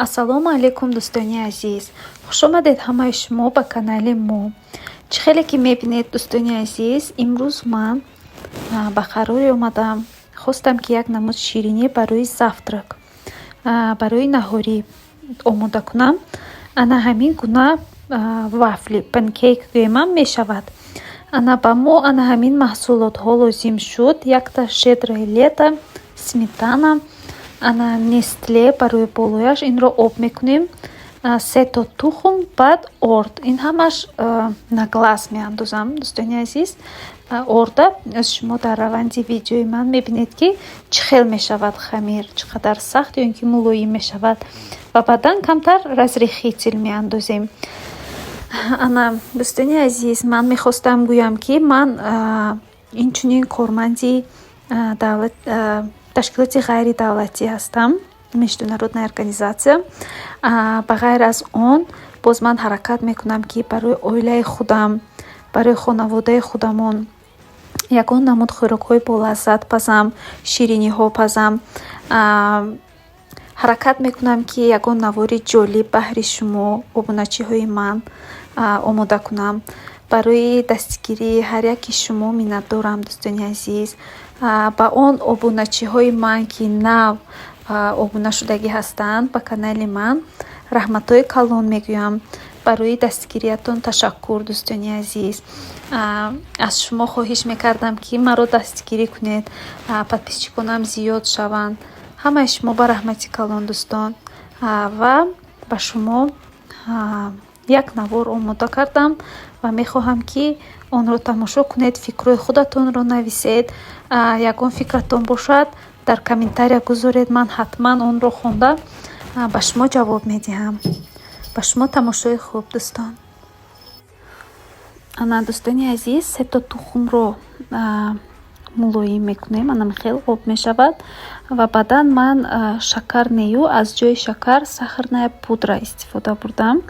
Ассалому алайкум, дӯстони азиз! Хушомадед ҳамаи шумо ба канали мо. Чӣ хеле ки мебинед, дӯстони азиз, имрӯз ман ба қароре омадам, хостам, ки як намуд ширинӣ барои завтрак, барои наҳорӣ омода кунам. Ана ҳамин гуна вафли, панкейк гӯемам мешавад. Ана ба мо ана ҳамин маҳсулотҳо лозим шуд: якта «Щедрое лето», сметана, ана Нестле барои болояш, инро об мекунем, сето тухм, баъд орд. Ин ҳамаш на глаз меандозам, дӯстони азиз. Орда шумо дар раванди видеои ман мебинед, ки чӣ хел мешавад хамир, чӣ қадар сахт ё ин ки мулоим мешавад, ва баъдан камтар разрыхлитель меандозем. Ана, дӯстони азиз, ман мехостам гӯям, ки ман инчунин корманди давлат, ташкилоти ғайридавлатӣ ҳастам, международная организация. Ба ғайр аз он, боз ман ҳаракат мекунам, ки барои оилаи худам, барои хонаводаи худамон ягон намуд хӯрокҳои болаззат пазам, шириниҳо пазам. Ҳаракат мекунам, ки ягон навори ҷолиб баҳри шумо, обуначиҳои ман, омода кунам. Барои дастгирии ҳар яки шумо миннатдорам, дӯстони азиз. Ба он обуначиҳои ман, ки нав обуна шудагӣ ҳастанд ба канали ман, раҳматҳои калон мегӯям. Барои дастгириятон ташаккур, дӯстони азиз. Аз шумо хоҳиш мекардам, ки маро дастгирӣ кунед, подписчиконам зиёд шаванд. Ҳамаи шумо ба раҳмати калон, дӯстон. Ва ба шумо як навор омода кардам ва мехоҳам, ки онро тамошо кунед, фикрҳои худатонро нависед. Ягон фикратон бошад, дар комментария гузоред, ман ҳатман онро хонда ба шумо ҷавоб медиҳам. Ба шумо тамошои хуб, дӯстон. Ана, дӯстони азиз, сето тухмро мулоим мекунем, ана хел об мешавад, ва баъдан ман шакар нею, аз ҷои шакар сахарная пудра истифода бурдам.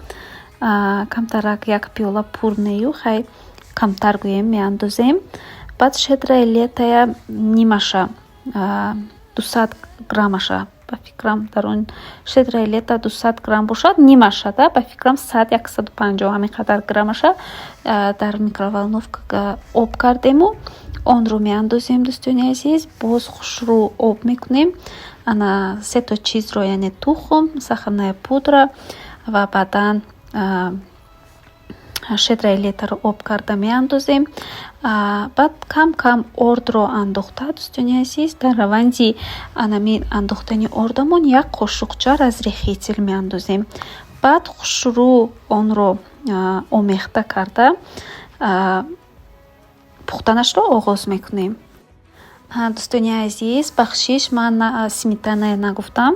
Камтарак, як пиёла пур нею, хай, камтар гӯем, меандозем. Баъд «Щедрое лето»я нимаша, 200 граммаша, ба фикрам, дар он «Щедрое лето» 200 грамм бошад, нимаша да, ба фикрам, 100, 150, ҳамин қадар граммаша дар микроволновка об кардему онро меандозем, дӯстони азиз. Боз хушрӯ об мекунем. Ана сето чизро, яъне тухм, сахарная пудра ва баъдан «Щедрое лето»ро об карда меандозем. Баъд кам кам ордро андохта, дӯстони азиз, дар раванди анами андохтани ордамон як қошуқча разрыхлитель меандозем. Баъд хушрӯ онро омехта карда, пухтанашро оғоз мекунем. Дӯстони азиз, бахшиш, ман сметанае нагуфтам.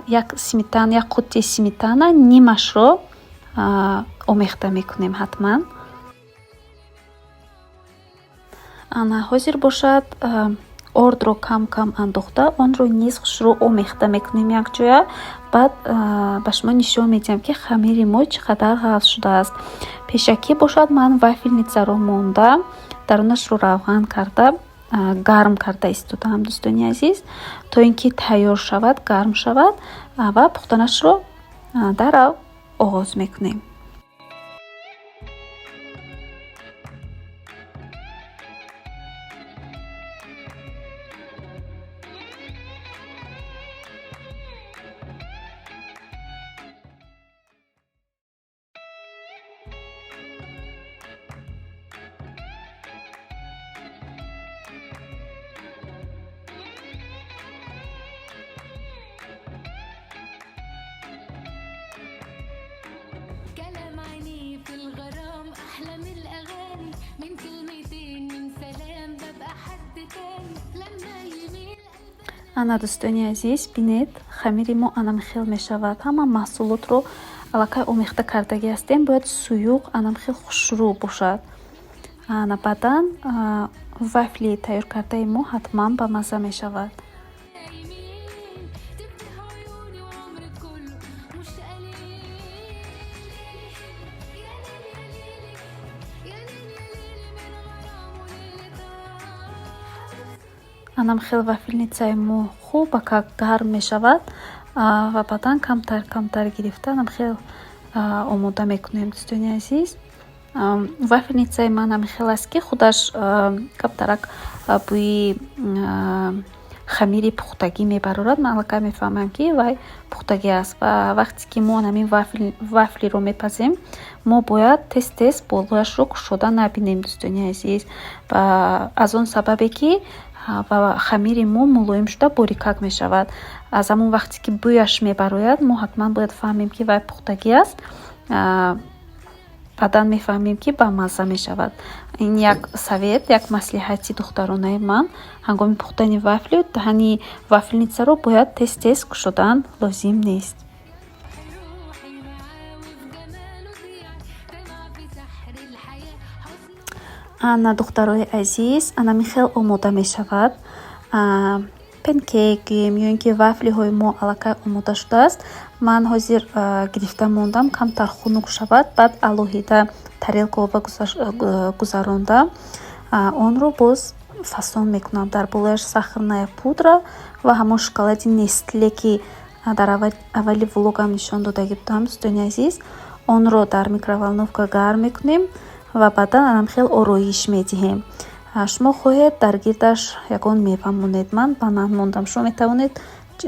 Як сметана, як қуттии сметана нимашро омехта мекунем ҳатман. Ана ҳозир бошад, ордро кам кам андохта, онро низ хушрӯ омехта мекунем якҷоя. Баъд ба шумо нишон медиҳам, ки хамири мо чӣ қадар ғафз шудааст. Пешакӣ бошад, ман вафельницаро монда, дарунашро равған карда, гарм карда истодаам, дӯстони азиз, то ин ки тайёр шавад, гарм шавад, ва пухтанашро дарав оғоз мекунем. كلام عينيه في الغرام احلى من الاغاني، من كلمتين من سلام ببقى حد تاني لما يميل. Ана, дӯстони азиз, бинед, хамири мо анамхел мешавад. Ҳама маҳсулотро аллакай омехта кардагӣ ҳастем, бояд суюқ, анамхел хушрӯ бошад. Ана баъдан вафли тайёр кардаи мо ҳатман ба мазза мешавад. يميل تفتح عيوني وعمري كله مش قليل. يا ليل يا ليلي، يا ليل يا ليلي، من غرام وليلة. Анам хел вафельницаи мо хубака гарм мешавад. Ва баъдан камтар камтар гирифта хел омода мекунем, дӯстони азиз. Вафельницаи ман ҳамин хел аст, ки худаш камтарак бӯи хамири пухтагӣ мебарорад. Ман аллакай мефаҳмам, ки вай пухтагӣ аст. Ва вақте ки мо ҳамин вафлиро мепазем, мо бояд тез тез болояшро кушода набинем, дӯстони азиз, аз он сабабе ки хамири мо мулоим шуда, борикак мешавад. Аз ҳамон вақте ки бӯяш мебарояд, мо ҳатман бояд фаҳмем, ки вай пухтагӣ аст. Баъдан мефаҳмем, ки бамазза мешавад. Ин як совет, як маслиҳати духтаронаи ман: ҳангоми пухтани вафли даҳани вафельницаро бояд тез тез кушодан лозим нест. روحي معاه وفي جماله ضيع طمع في سحر الحياة حسن. Ана, духтарои азиз, анами хел омода мешавад панкейк гӯем ё ин ки вафлиҳои мо аллакай омода шудааст. Ман ҳозир гирифта мондам, камтар хунук шавад, баъд алоҳида тарелкаҳо гузаронда, онро боз фасон мекунам. Дар болояш сахарная пудра ва ҳамон шоколади Нестле, ки дар аввали влогам нишон додагӣ будам, дӯстони азиз, онро дар микроволновка гарм мекунем ва баъдан анам хел ороиш медиҳем. Шумо хоҳед, дар гирдаш ягон мева монед. Ман банан мондам, шумо метавонед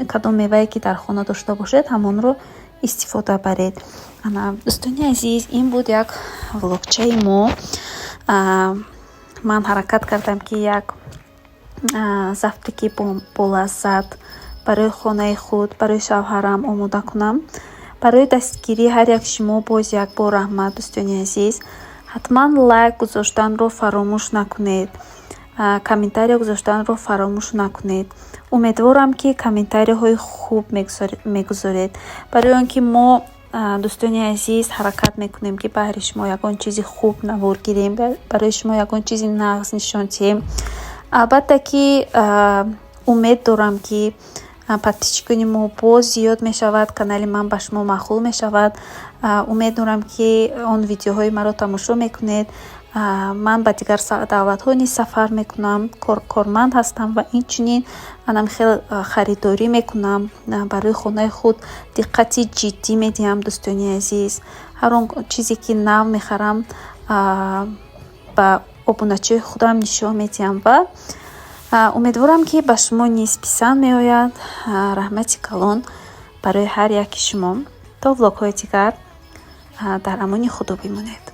кадом мевае, ки дар хона дошта бошед, ҳамонро истифода баред. Ана, дӯстони азиз, ин буд як влогчаи мо. Ман ҳаракат кардам, ки як завтраки болаззат барои хонаи худ, барои шавҳарам омода кунам. Барои дастгирии ҳар як шумо боз як бор раҳмат, дӯстони азиз. Ҳатман лайк гузоштанро фаромӯш накунед, комментария гузоштанро фаромӯш накунед. Умедворам, ки комментарияҳои хуб мегузоред, барои он ки мо, дӯстони азиз, ҳаракат мекунем, ки баҳри шумо ягон чизи хуб навор гирем, барои шумо ягон чизи нағз нишон диҳем. Албатта ки умед дорам, ки подписчикони мо боз зиёд мешавад, канали ман ба шумо маъқул мешавад. Умед дорам, ки он видеоҳои маро тамошо мекунед. Ман ба дигар давлатҳо низ сафар мекунам, корманд ҳастам ва инчунин анам хел харидорӣ мекунам барои хонаи худ, диққати ҷиддӣ медиҳам, дӯстони азиз. Ҳар он чизе, ки нав мехарам, ба обуначиҳои худам нишон медиҳам ва умедворам, ки ба шумо низ писанд меояд. Раҳмати калон барои ҳар яки шумо. То влогҳои дигар дар амони Худо бимонед.